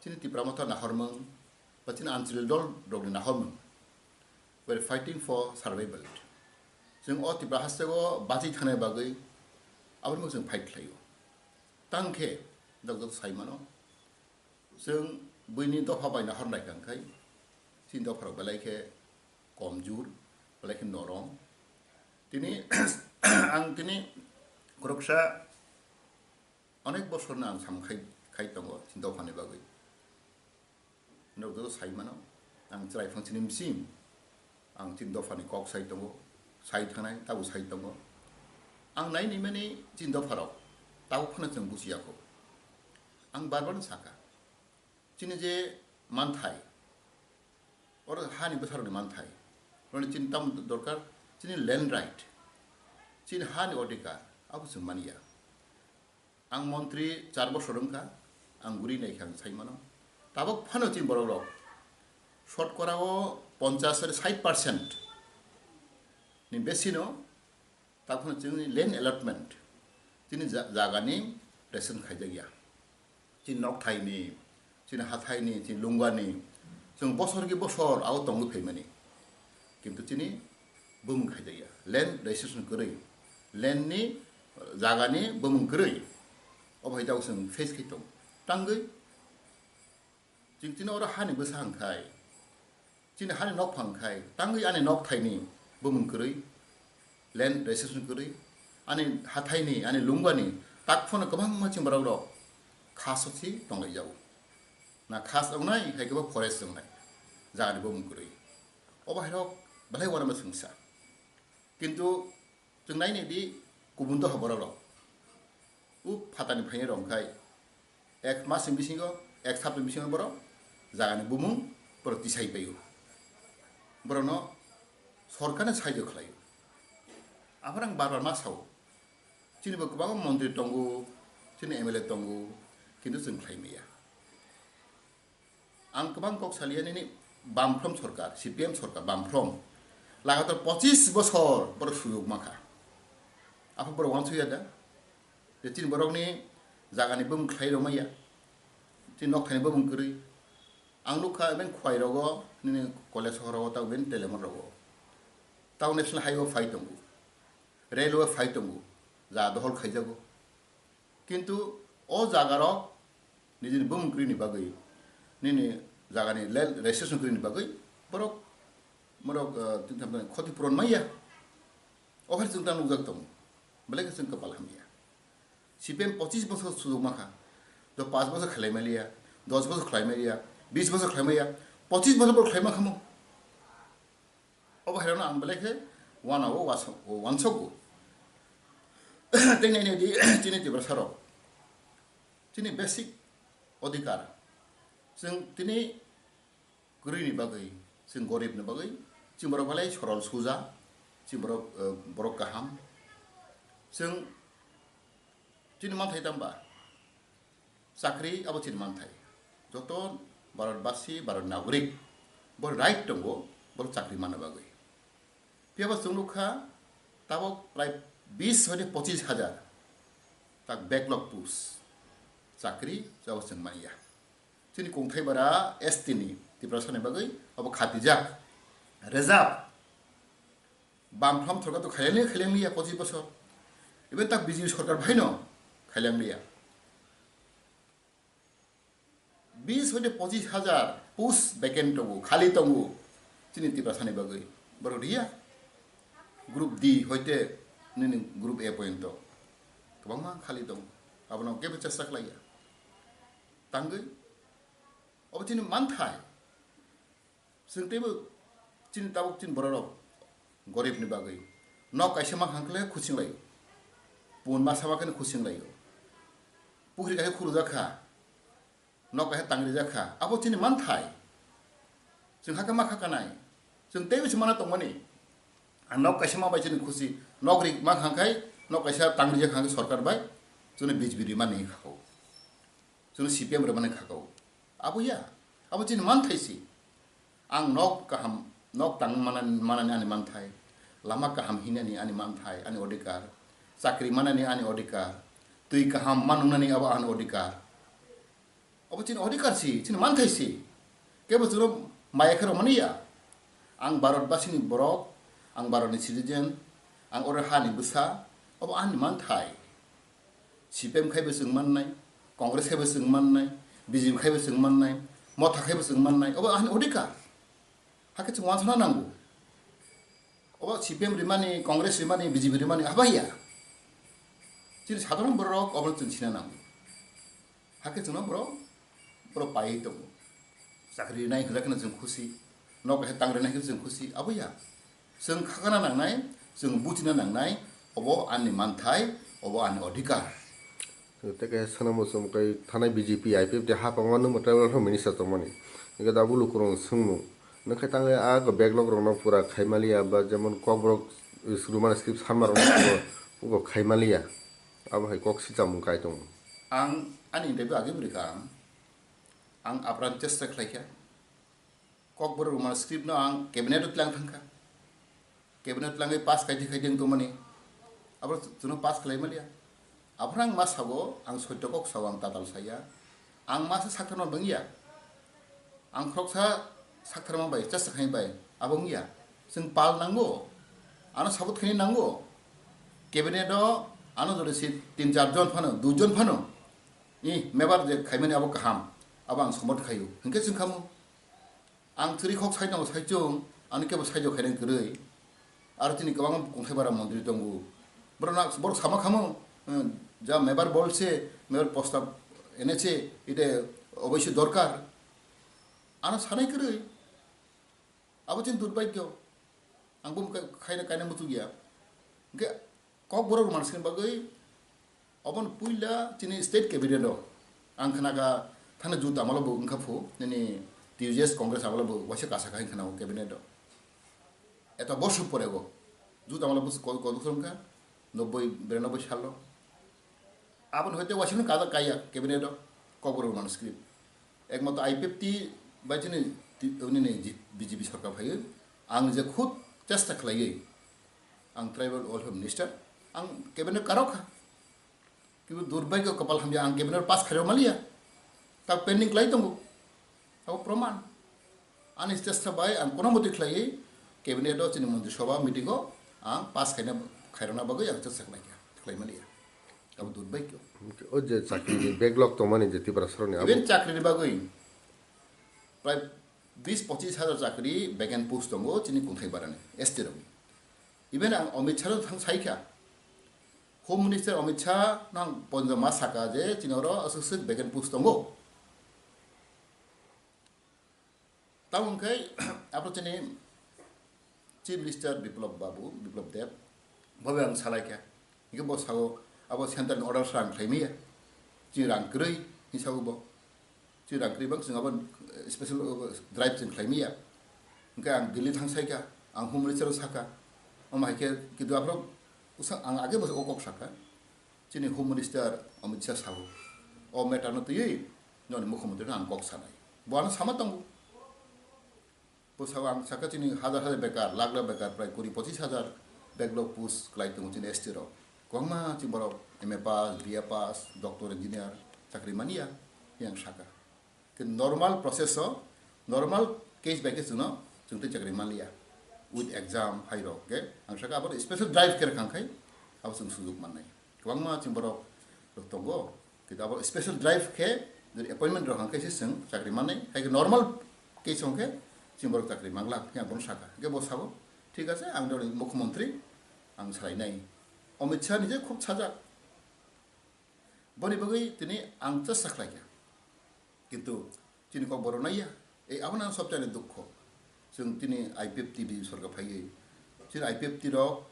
Chini Tipra Motha nahormung, ba chini Anchalik dol rokni nahormung. We are fighting for survival. Chwng o Tipra hasteo bachi thangna bagwi aboni mung chwng fight khlaio. Tang khe, dok dok sai mano. Chwng buini dopha bai nahor nai kang khai, chini dopha rok belai khe komjur, belai khe norom. Tini, ang tini khoroksa onek bosorno ang sam khai, khai tongo chini dophani bagwi. Norok joto sai mano, ang chwrai phang chini bisi, ang chini dophani kok sai tongo, sai thangnai, tabo sai tongo. Ang nai ni mani chini dopharok, tabo phano chwng buchiya kho. Ang bar bar no saka, chini je manthai, oro hani bwsarokni manthai, oro chini tamo dorkar, chini land right, chini hani odhikar, abo chwng manya. Ang montri char bosor wngkha, ang guri naikha ang sai mano. Tabok phano chini borok rok shotkora o ponchash sari sait percent ni besi no, tabok phano chini land allotment, chini ja-, jaga ni restriction khaijak ya. Chini nok thai ni, chini hathai ni, chini lungga ni, chwng bosor ki bosor abo tongwi phaimani. Kintu chini bumung khaijakya. Land registration kwrwi. Land ni, jaga ni bumung kwrwi. Obo hai jagao chwng face khai tongo. Tangwi chwng chini oro hani bwsa hwnkhai, chini hani nok phang khai, tangwi ani nok thai ni bumung kwrwi, land registration kwrwi, ani hathai ni, ani lungga ni, tak phano kwbangma chini borok rok khas o si tonglaijao. Na khas wngnai, hai khe bo forest wngnai, jaga ni bumung kwrwi. Obo hai rok belai uanama swngsa. Kintu chwng nai nai di, kubun doha borok rok. U phatani phainai rok khai, ek mas ni bisingo, ek sapta ni bisingo borok jaga ni bumung borok tisai paio. Borok no sorkar ni saijo khlaio. Aphar ang bar bar ma sao. Chini bo kwbangma montri tongo, chini M L A tongo, kintu chwng khlai maya. Ang kwbang kok saliya nini Bamfront sorkar, C P M sorkar, Bamfront. Lagatar pochis bosor borok sujok makha. Aphar borok uansukya da? Je chini borokni jagani bumung khlai rwmaya, chini nokthani bumung kwrwi. Ang nukha, even Khwai rogo, nini Kolesahar rogo, tamo even Telemon rogo. Tamo National Highway phai tongo, railway phai tongo, ja dohol khaijago. Kintu o jaga rok nijini bumung kwrwini bagwi, nini jagani land registration kwrwini bagwi borok, borok, eh, khoti puron maya. O hai chwng ta nukjak tongo. Belai khe chwng kwpal hamya. C P M pochis bosor sujok makha. Do panch bosor khlai maliya, dos bosor khlai maliya, bis bosor khlai maliya, pochis bosor bo khlai makha mo. Obo hai rokno ang belai khe uanao uansuk-, uansukgo. Tei nai nai di, chini Tiprasa rok, chini basic odhikar, chwng tini kwrwini bagwi, chwng goribni bagwi, chini borok belai sorol suja, chini borok, eh, borok kaham. Chwng chini manthai tamba? Chakri abo chini manthai. Joto Bharatbasi, Bharat nagorik, bo right tongo, bo chakri manna bagwi. Phiyaba chwng nukha, tabok prai bis hoite pochis hajar tak backlog post chakri abo chwng manya. Chini kungthai bara S T ni Tiprasa ni bagwi abo khatijak. Reserve. Bamfront sorkar to khailang liya, khailang liya pochis bosor. Even tak B J P sorkar bhaino khailang liya. Bis hoite pochis hajar post vacant tongo, khali tongo. Chini Tiprasa ni bagwi. Borok riya. Group D hoite nini group A pointo. Kwbangma khali tongo. Abono kebo chesta khlaiya. Tangwi. Obo chini manthai. Chwng teibo chini tabuk chini bororok goribni bagwi nok kaisa mankha hwnkhe khuching laio. Pun masa mankhe khuching laio. Pukhri kaisa khurujak kha, nok kaisa tangrijak kha. Abo chini manthai. Chwng hakhe ma kha kanai. Chwng teibo se mana tongmani. Ang nok kaisa ma bai chini khusi. Nok ri mankha hwnkhe Nok kaisa tangrijak hang sorkar bai, chwngno B J P rimani khakao. Chwngno C P M rimani khakao. Abo ya, abo chini manthai si. Ang nok kaham, nok tang manani, manani ani manthai, lama kaham hinani ani manthai, ani odhikar, chakri manani ani odhikar, twi kaham manungnani abo ani odhikar. Abo chini odhikar si, chini manthai si. Kebo chwngno maya khe rwmani ya. Ang Bharat basini borok, ang Bharatni citizen, ang oro hani bwsa, abo ani manthai. C P M khaibo chwng mannai, Congress khaibo chwng mannai, B J P khaibo chwng mannai, Motha khaibo chwng mannai, abo ani odhikar. Hakhe chwng wansana nango. Obo C P M rimani, Congress rimani, B J P rimani, abo ya. Chini sadharon borok obo chwng sina nango. Hakhe chwngno borok, borok paiwi tongo. Chakri rinai hwnjakhe chwng khusi, nok kaisa tang rinai hwnjakhe chwng khusi, abo ya. Chwng khakana nangnai, chwng buchina nangnai, obo ani manthai, obo ani odhikar. Tei kaisa swnamwi chumui thanai B J P, I P F T hapang o nwng bo tribal welfare minister tongmani. Hwnkhe abo lukurokno swngno. Nwng khe tangwi a backlog rokno pura khaimaliya ba jemon kokborok rwmani script sanmarokno pura, pura khaimaliya. Abo hai kok sichamung kai tongo. Ang ani interview age bwrwikha ang. Ang apran chesta khlaikha. Kokborok rwmani script no ang cabinet o tlang thangkha. Cabinet tlangwi pass khaidi khaidi wng tongmani. Abo chwngno pass khlai maliya. Aphano ang ma sago, ang soito kok sao, ang tatal saya. Ang ma se saktharma bangya. Ang khoroksa saktharma bai, chesta khai bai, abo wngya. Chwng pal nango. Ano support khaini nango. Cabinet o ano jodi si tin char jon phano, dui jon phano. I mebar je khaimani abo kaham. Abo ang support khaio. Hinkhe chwng khamu. Ang chwri khok sai tongo saichung, ani kebo saijo khainai kwrwi. Aro chini kwbangma kongthai bara montri tongo. Borok na, borok sama khamu, eh, ja mebar bolse, mebar posta enese, ite oboisyo dorkar. Ano sanai kwrwi. Abo chini durbhagyo. Ang bo khaina kaina muchukya. Hwnkhe Kokborok rwmani bagwi obono puila chini state cabinet o ang khnakha thani jut amalo bo wngkha phu nini T U J S Congress amalo bo waisa kasa khai khna o cabinet o. Eto bosor pore go jut amalo bo kol kol bosor wngkha nobboi biranoboi salo. Aboni hoite waisa no kaja kaiya cabinet o Kokborok rwmani script. Ekmato I P F T bai chini ti-, nini ji-, B J P sorkar phaiwi ang je khud chesta khlaiwi ang tribal welfare minister, ang cabinet karokha. Kibu durbhagyo kopal hamya ang cabinet pass khairok maliya. Ta pending khlai tongo. Abo proman. Ani chesta bai ang kono moti khlaiwi cabinet o chini montri sabha meeting o ang pass khaina, khairokna bagwi ang chesta khlaikha, khlai maliya. Abo durbhagyo. O je chakri ni backlog tongmani je Tiprasarokni abo. Even chakri ni bagwi prai bis pochis hajar chakri vacant post tongo chini kongthai barani S T rokni. Even ang Amit Shah no thang saikha. Home Minister Amit Shah nang ponjama saka je chini oro aswk swk vacant post tongo. Tamo hwnkhe abo chini Chief Minister Biplab Babu, Biplab Deb, bobo ang salaikha. Hwnkhe bo sao abo central ni order sa ang khlaimaya. Chini rang kwrwi hinwi sao bo. Chini rang kwrwi bang chwng abo special drive chwng khlaimaya. Hwnkhe ang Delhi thang saikha, ang Home Minister o sakha. Omo hai khe kintu aphuru bwsa ang age bo o kok sakha. Chini Home Minister Amit Shah sao. O matter no twiwi noni Mukhyamantri no ang kok sanai. Bo ano sama tongo. Bwsao ang sakha chini hajar hajar bekar, lakh lakh bekar, prai kuri pochis hajar backlog post kwlai tongo chini S T rok. Kwbangma chini borok M A pass, B A pass, doctor, engineer chakri manya, yang sakha. Khe normal process o, normal case by case chwngno, chwng tei chakri manliya. With exam, hai rok, khe ang sakha abo special drive khe rwkha khai, abo chwng sujuk mannai. Kwbangma chini borok rok tongo, kintu abo special drive khe jodi appointment rok hang khe se chwng chakri mannai, hai khe normal case hong khe chini borok chakri manglak, hwnwi ang bono sakha. Hwnkhe bo sabo, "Thik ache, ang jodi mukhyamantri, ang salainai." Amit Shah ni je khub sajak. Boni bagwi tini ang chesta khlaikha. Kintu chini kok borok naiya, ei abono ang sobchani dukho. Chwng tini I P F T B sorkar phaiwi, chini I P F T rok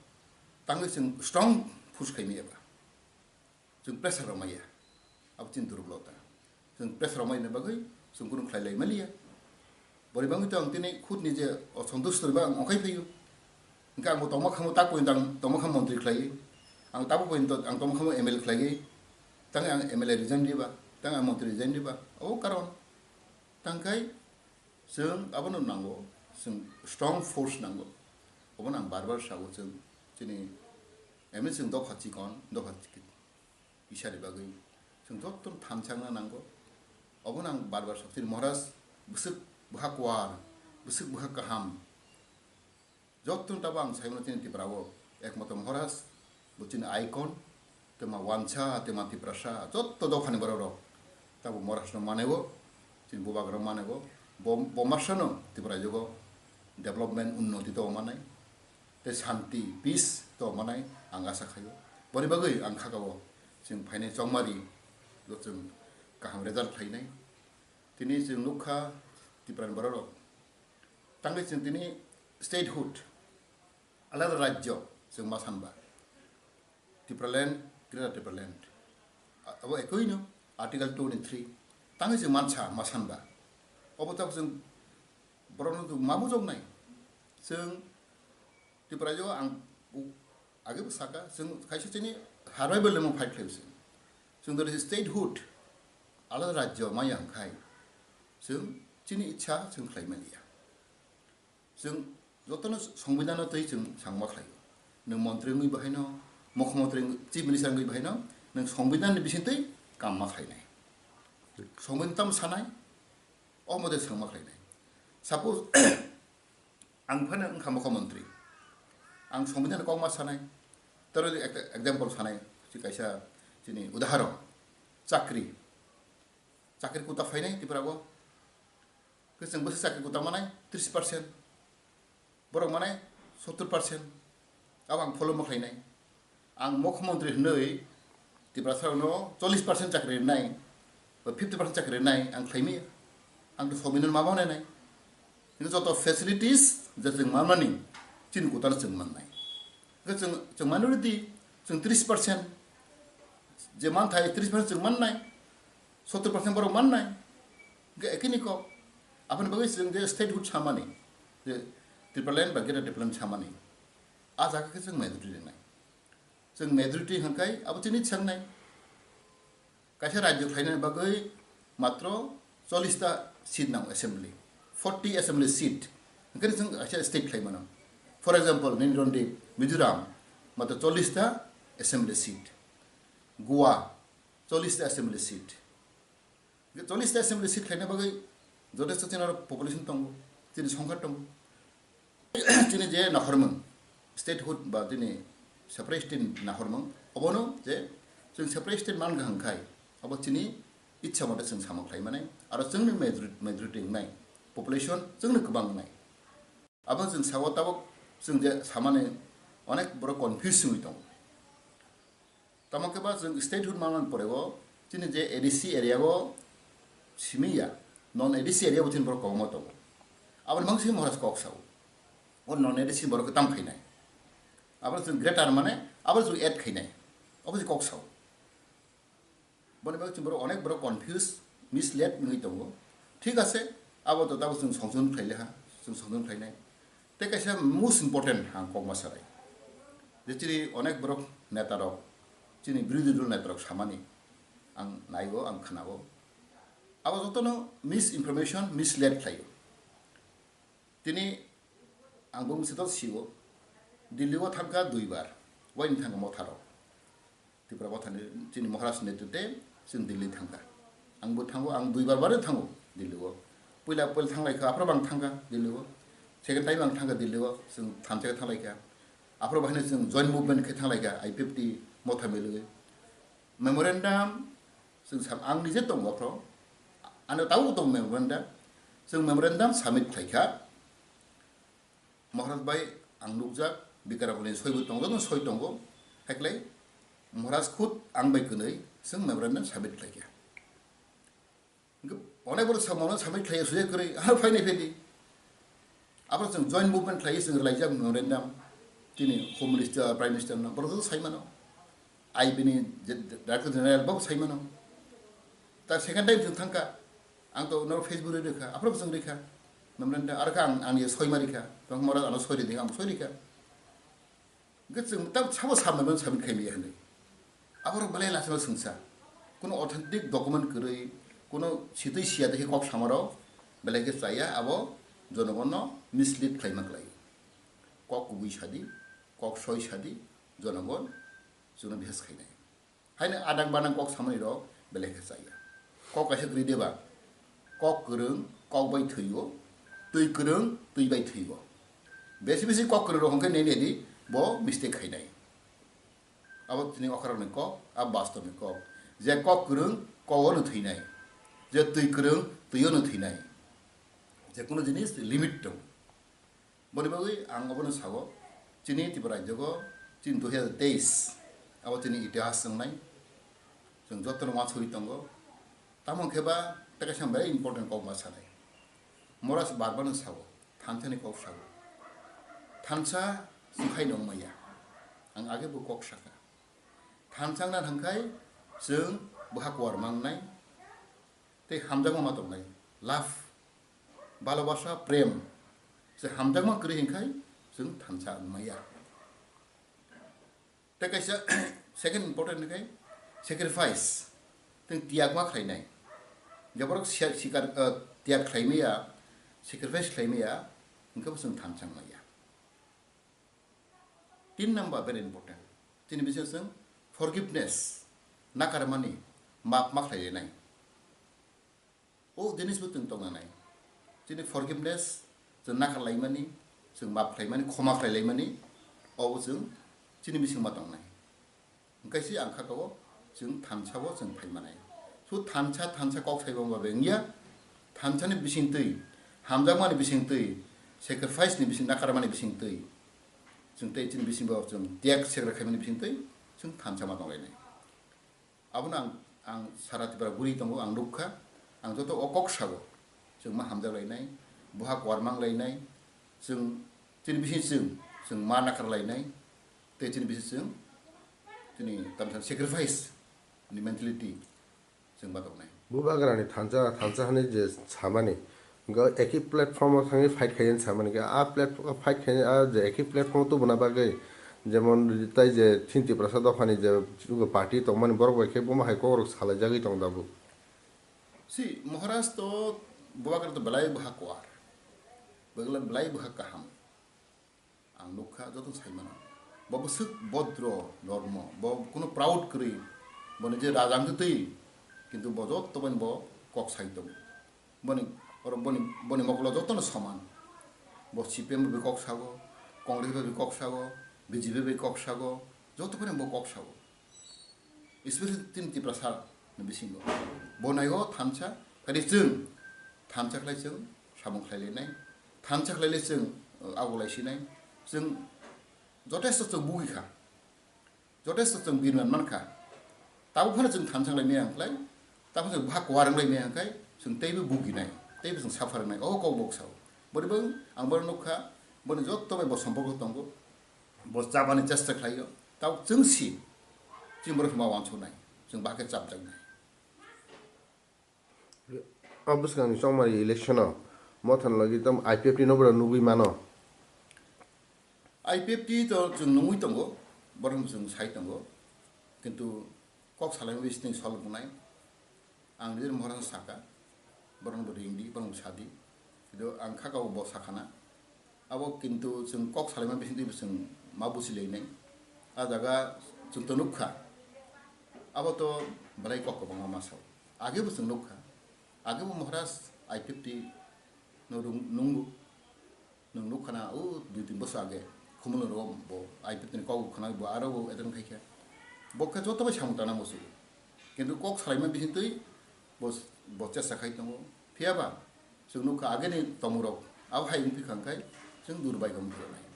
tangwi chwng strong push khaimaya ba. Chwng pressure rwmaya. Abo chini durboloto. Chwng pressure rwmani bagwi chwng kunu khlai lai maliya. Bori bangwi to ang tini khud nije osontush rwba ang ongkhai phaio. Hwnkhe ang bo tongma khamu tak poito ang tongma khamu montri khlaiwi. Ang tabuk pointo ang tongmung khe M L A khlaigwi, tang ang M L A resign diba, tang ang montri resign diba, abo karon. Tangkhai chwng abono nango, chwng strong force nango. Obono ang bar bar sao, chwng chini M L A chwng dopha chikon, dopha chikon. Isani bagwi chwng joto thansa wngna nango. Obono ang bar bar sakchini Maharaj bwswk bwkha kwar, bwswk bwkha kaham. Joto tabo ang saimano chini Tripura o ekmato Maharaj, bo chini icon, tema wansa, tema Tiprasa, joto dophani borok rok tabo Maharaj no manaigo, chini bubagra manaigo, bo, bo masano Tripura jogo development unnoti to manai. Tei santi, peace to manai ang asa khaio. Boni bagwi ang khakao chwng phainai chongmari o chwng kaham result khlainai. Tini chwng nukha Tiprani borok rok. Tangwi chwng tini statehood, alada rajyo chwng ma sanba. Tipraland, Greater Tipraland. A-, abo ekoino Article two ni three. Tangwi chwng mansa ma sanba. Obo tabuk chwng borokno chwng ma bujoknai. Chwng Tripura o ang u-, age bo saka, chwng kaisa chini survival ni fight khlai se. Chwng dori statehood, alada rajyo maya wngkhai. Chwng chini ichha chwng khlai maliya. Chwng jotono songbidano twi chwng sangma khlaio. Nwng montri wngwi bahaino, mukhyamantri wngwi, chief minister wngwi bahaino, nwng songbidanni bisingtwi kamma khlainai. Songbidan tamo sanai, o mode sangma khlainai. Suppose, ang phano wngkha mukhyamantri, ang songbidanni kokma sanai, toro ekta example sanai, si kaisa chini udahoron, chakri, chakri kuta phainai Tripura o, khe chwng bwswk chakri kuta manai tris percent, borok manai sottor percent. Abo ang follow ma khlainai. Ang mukhyamantri hwnwi Tiprasarokno chollish percent chakri rwnai, ba fifty percent chakri rwnai ang khlaimaya. Ang to sobinan ma manai nai. Hinwi joto facilities je chwng manmani chini kutano chwng mannai. Hwnkhe chwng, chwng minority, chwng tris percent, je manthai tris percent chwng mannai, sottor percent borok mannai. Hwnkhe ekini kok, aboni bagwi chwng je statehood samani, je Tipraland ba Greater Tipraland samani, a jaga khe chwng majority ringnai. Chwng majority hwnkhai abo chini sangnai. Kaisa rajyo khlainani bagwi matro chollish ta seat nango assembly, forty assembly seat. Hwnkhe chwng kaisa state khlai mano. For example, nini Rondip, Mizoram, matro chollish ta assembly seat. Goa, chollish ta assembly seat. Hwnkhe chollish ta assembly seat khlaina bagwi jotesto chini aro population tongo, chini songkha tongo. Chini je nahormung, statehood ba chini separate state nahormung, obono je chwng separate state mankha hwnkhai, abo chini ichha mote chwng samung khlai manai, aro chwngni majority, majority wngnai, population chwngno kwbang wngnai. Abo chwng sao tabuk chwng je samani onek borok confuse wngwi tongo. Tamo khe ba chwng statehood manmani pore o chini je A D C area o simi ya, non A D C area bo chini borok kwbangma tongo. Aboni mangsi Maharaj kok sao. O non A D C borok khe tam khainai. Abo chwng greater mane abo chwng add khainai. Abo se kok sao. Boni bagwi chwng borok onek borok confuse, misled wngwi tongo. Thik ase, abo to tabuk chwng songjon khlai le ha, chwng songjon khlainai. Tei kaisa most important ang kokma sarai. Je chini onek borok neta rok, chini birodhi dol neta rok samani ang naigo, ang khnago. Abo jotono misinformation, misled khlaio. Tini ang bumung se to sio, Delhi o thangkha duibar, waini thangkha motha rok. Tripura mothani chini Maharaj ni netrite chwng Delhi thangkha. Ang bo thango, ang duibar bare thango Delhi o. Puila puila thanglai kha, aphro bang thangkha Delhi o. Second time ang thangkha Delhi o, chwng thansa khe thanglai kha. Aphro bahai chwng joint movement khe thanglai kha, I P F T motha milwi. Memorandum, chwng sam, ang nije tongo aphro. Ano tabuk tong memorandum. Chwng memorandum submit khlai kha. Maharaj bai ang nukjak, Bikaramani soi bo tongo, joto soi tongo. Haiklai Maharaj khud ang bai kwnwi chwng memorandum submit khlai kha. Hwnkhe onek borok samano submit khlai suya kwrwi, aro phainai phaidi. Abo chwng joint movement khlai chwng rwlaijak memorandum. Chini Home Minister, Prime Minister no, borok joto sai mano. I B ni je-, Director General bo sai mano. Ta second time chwng thangkha. Ang to norok Facebook ri rwkha, aphro chwng rikha. Memorandum aro kha ang, ang ye soi ma rikha. Tong mora ano soi ridi, ang soi rikha. Hwnkhe chwng tam sabo samani mano, submit khaimaya hinwi. Aborok belai lachima swngsa. Kuno authentic document kwrwi, kuno sitwi siya dekhe kok samarok belai khe chaya, abo jonogonno mislead khlaima kwlai. Kok kubui sadi, kok soi sadi, jonogon chwngno bihas khainai. Haino adang banang kok samani rok belai khe chaya. Kok kaisa kwrwi deba, kok kwrwng kok bai thwio, twi kwrwng twi bai thwio. Besi besi kok kwrwng rok hwnkhe nini di bo mistake khainai. Abo tini okharokni kok, abo bastobni kok. Je kok kwrwng kok ono thwinai, je twi kwrwng twi ono thwinai. Je kono jinis limit tong. Boni bagwi ang obono sao, chini Tripura rajyogo chini dui hazar teis abo chini itihas wngnai, chwng jotono uansugwi tongo. Tamo khe ba tei kaisa very important kok ma sanai. Moras barbano sao, thansani kok sao. Thansa swngkhai nong maya. Ang age bo kok saka. Thansa wngna thangkhai chwng bwha kuar mangnai. Tei hamjakma ma tongnai, love, bhalobasa, prem, se hamjakma kwrwi hinkhai chwng thansa wngmaya. Tei kaisa second important hinkhai sacrifice, tei tiyagma khlainai. Jeborok sia-, sikar, eh, tiyag khlaimaya, sacrifice khlaimaya, hwnkhe bo chwng thansa wngmaya. Tin number very important. Chini bisingo chwng forgiveness, nakarmani, map ma khlailainai. O jinis bo chwng tongnanai. Chini forgiveness, chwng nakarlaimani, chwng map khlaimani, khoma khlailaimani, obo chwng chini bisingo ma tongnai. Hwnkhe se ang kha kao chwng thansa o chwng phai manai. So thansa, thansa kok sai bo ba bengya, thansani bisingtwi, hamjakmani bisingtwi, sacrifice ni bising, nakarmani bisingtwi, chwng tei chini bisingo chwng tiyag segra khaimani bisingtwi chwng thansa ma tonglainai. Abono ang, ang sara Tripura guri tongo, ang nukha, ang joto o kok sago. Chwng ma hamjak lainai, boha kuar mang lainai, chwng chini bising chwng, chwng ma nakar lainai, tei chini bising chwng, chini tamsa sacrifice ni mentality chwng ma tongnai. Bubagrani thansa, thansa hani je samani, ga eki platform o thangwi fight khaiyani samani, ga a platform fight khaiyani, a je eki platform o tubuna bagwi, jemon tai je chini Tiprasa dophani je party tongmani borok bai khe bomo hai kokrok salaijagwi tong dabu. Si, Maharaj to Bubagra to belai bwha kuar. Belai, belai bwha kaham. Ang nukha joto sai mano. Bo bwswk bodro normo. Bo kuno proud kwrwi. Boni je rajang twi. Kintu bo joto bai bo kok sai tongo. Boni, oro boni, boni mokolo jotono soman. Bo C P M bai kok sago, Congress bai kok sago, B J P bai kok sago, joto bai bo kok sago. Especially chini Tiprasa ni bisingo. Bo naigo thansa, kadi chwng thansa khlai chwng samung khlai lainai, thansa khlai le chwng, uh, ago lai sinai, chwng jotesto chwng bugwi kha, jotesto chwng birman man kha. Tabuk phano chwng thansa lai maya khlai, tabuk chwng bha kuar wng lai maya khlai, chwng teibo buginai, teibo chwng suffer wngnai, o kok bok sao. Boni bwng ang bono nukha, boni joto bai bo somporko tongo, bo chabani chesta khlaio. Tabuk chwng si, chini borok ma wansuknai, chwng bahai khe chapjaknai. O bwskangni chongmani election-o Mothan logi tamo I P F T no bwrwi nugwi mano. I P F T to chwng nungwi tongo, borok chwng sai tongo, kintu kok salaimani bising solve wngnai. Ang nini mohorano saka, borokno bo ringdi, borokno sadi. Kintu ang kha kabo bo sakhana. Abo kintu chwng kok salaima bisingtwi bo chwng ma buchilainai. A jaga chwng to nukha. Abo to belai kok kwbangma ma sao. Age bo chwng nukha. Age bo Maharaj I P F T no rung-, nungo. Nwng nukha na, o dui tin bosor age Khumulwng rogo bo I P F T ni kok khna bo aro bo attend khai kha. Bo khe joto bai samung tangna muchungo. Kintu kok salaima bisingtwi bo, bo chesta khai tongo. Phiya ba chwng nukha ageni tongmung rok abo hai wngphi kha hwnkhe chwng durbai khe wngphi rwnai.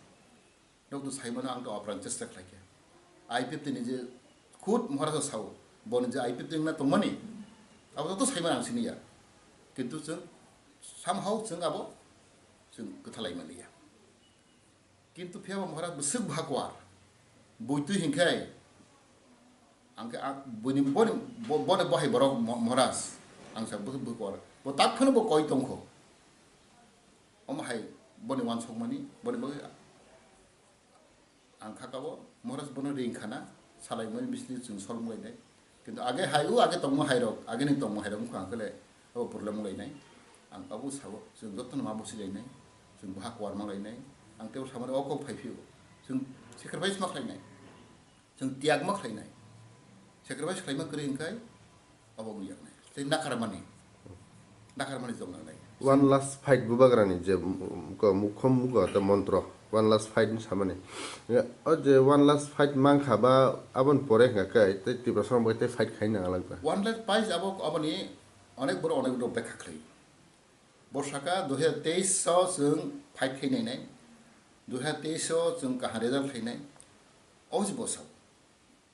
Nok to sai mano ang to apran chesta khlai kha. I P F T ni je khud Maharaj sao, bo ni je I P F T wngna tongmani, abo joto sai mano ang siniya. Kintu chwng somehow chwng abo chwng kwthalai manliya. Kintu phiya bo Maharaj bwswk bha kuar. Buitwi hinkhe ang khe ang buini boni bo-, boni bohai borok Mo-, Maharaj ang sa bwswk bha kuar. Bo tak phano bo koi tongkho. Omo hai boni wansukmani, boni bagwi Ang kha kabo, Maharaj bono ring khana, salaimani bisni chwng solmung lainai. Kintu age hai o, age tongmo hai rok, age ni tongmo hai rok wngkha ang khe le, abo problem wng lainai. Ang abo sabo, chwng jotono ma busi lainai, chwng boha kwar ma lainai. Ang tebo samani o kok phai phio, chwng sacrifice ma khlainai, chwng tiyag ma khlainai. Sacrifice khlaima kwrwi hwnkhe, abo wng yaknai. Tei nakarmani, nakarmani jok nangnai. One last fight bubagrani je, um, ko mukhom mugo ta montro. One last fight ni samani. Ya, o je one last fight mankha ba abon pore hwnkha khe tei Tiprasa rok bai tei fight khai nang alak ba. One last fight abo, aboni onek borok onek borok bekha khlai. Bo saka dui hazar teis o chwng fight khai nai nai. Dui hazar teis o chwng kaham result khai nai. O si bo sao.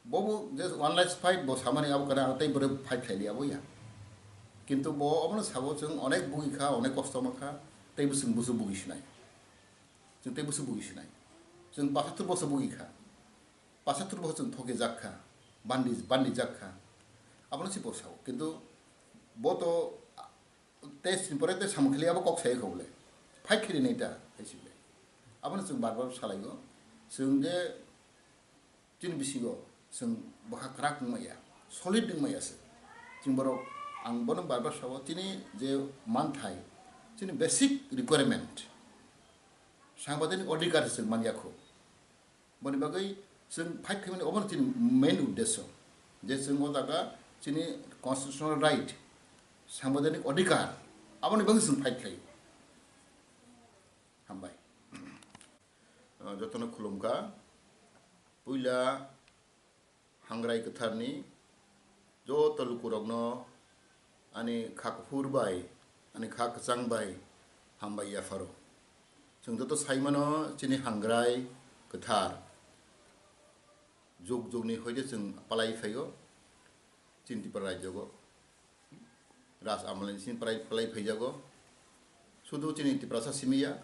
Bobo je one last fight bo samani abo kana ang tei bwrwi fight khaili abo ya. Kintu bo obono sabo chwng onek bugi kha, onek kosto ma kha, tei bo chwng busu bugi sinai. Chwng tei busu bugi sinai. Chwng pasatur boso bugi kha. Pasatur boso chwng thoke jak kha. Bandi, bandi jak kha. Abono si bo sao. Kintu bo to tei sini pore tei samung khili abo kok sai kha bole. Fight khili nai ta, hai si bole. Abono chwng bar bar salai go. Chwng je chini bisingo chwng bwkha kwrak wngmaya, solid wngmaya se. Chwng borok, ang bono bar bar sao, chini je manthai, chini basic requirement, sangbadenik odhikar se chwng manya kho. Boni bagwi chwng fight khaimani obono chini main uddesho, je chwng o jaga chini constitutional right, sangbadenik odhikar, aboni bagwi chwng fight khlai. Hambai. Ah, jotono khulumkha. Puila Hangrai Kwtharni joto lukurokno ani kha kuphur bai, ani kha kwchang bai hambai yapharo. Chwng joto saimano chini Hangrai Kwthar jug jugni hoide chwng palai phaio chini Tripura rajyogo. Raj amolni simi palai, palai phaijago. Sudu chini Tiprasa simi ya,